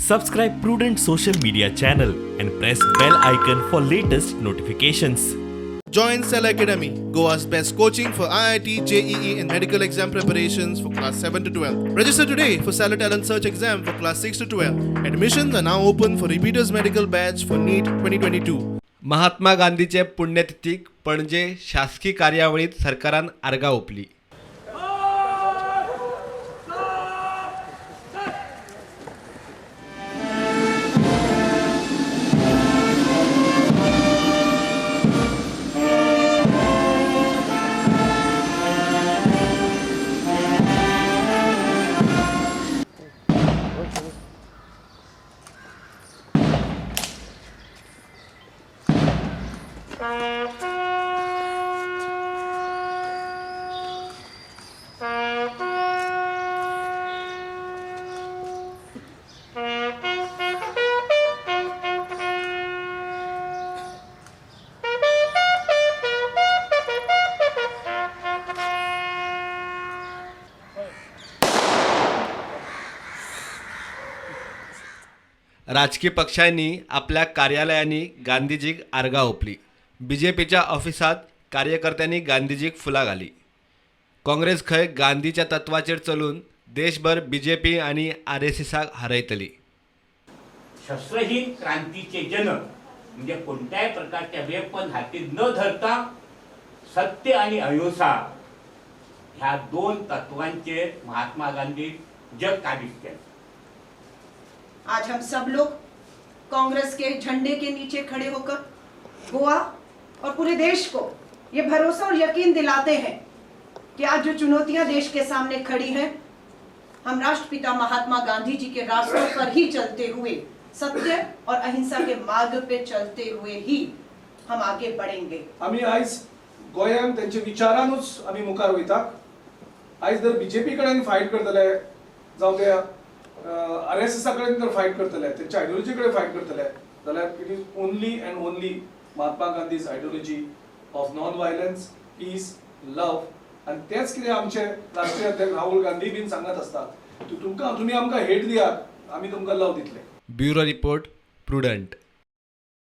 Subscribe Prudent social media channel and press bell icon for latest notifications. Join Cell Academy, Goa's best coaching for IIT, JEE, and medical exam preparations for class 7 to 12. Register today for Salah Talent Search exam for class 6 to 12. Admissions are now open for repeaters medical batch for NEET 2022. Mahatma गांधीचे पुण्यतिथीक Panaji शासकी कार्यावळीत सरकारान आर्गां ओंपली. राजकी पक्षांनी आपल्या कार्यालयांनी गांधीजीक आर्गां ओंपली. बीजेपीच्या ऑफिसांत कार्यकर्त्यांनी गांधीजीक फुलां घाली. काँग्रेस खंय गांधीच्या तत्वाचेर चलून देशभर बीजेपी आनी आरएसएसाक हारयतली. शस्त्रहीन क्रांतीचे जनक म्हणजे कोणत्याही प्रकारच्या वेपन हाती न धरता सत्य आणि अहिंसा ह्या दोन तत्वांचे महात्मा गांधी जग काबीज केलं. आज हम सब लोग कांग्रेस के झंडे के नीचे खड़े होकर गोवा और पूरे देश को ये भरोसा और यकीन दिलाते हैं कि आज जो चुनौतियां देश के सामने खड़ी हैं, हम राष्ट्रपिता महात्मा गांधी जी के रास्तों पर ही चलते हुए, सत्य और अहिंसा के मार्ग पे चलते हुए ही हम आगे बढ़ेंगे. आमी आयज गोंयांत तेंच्या विचारानूच आमी मुखार वयता. आयज जर बीजेपी कडेन फायट करतले जावं ते आरएसएसा कडेन जर फायट करतले, तेंच्या आयडियोलॉजी कडेन फायट करतले जाल्यार it is only and only Mahatma Gandhi's ideology of non violence, peace, love. आनी तेंच कितें आमचे राष्ट्रीय अध्यक्ष राहुल गांधी बीन सांगत आसतात, तुमकां तुमी आमकां हेट दियात, आमी तुमकां लव दितले. Bureau report, Prudent.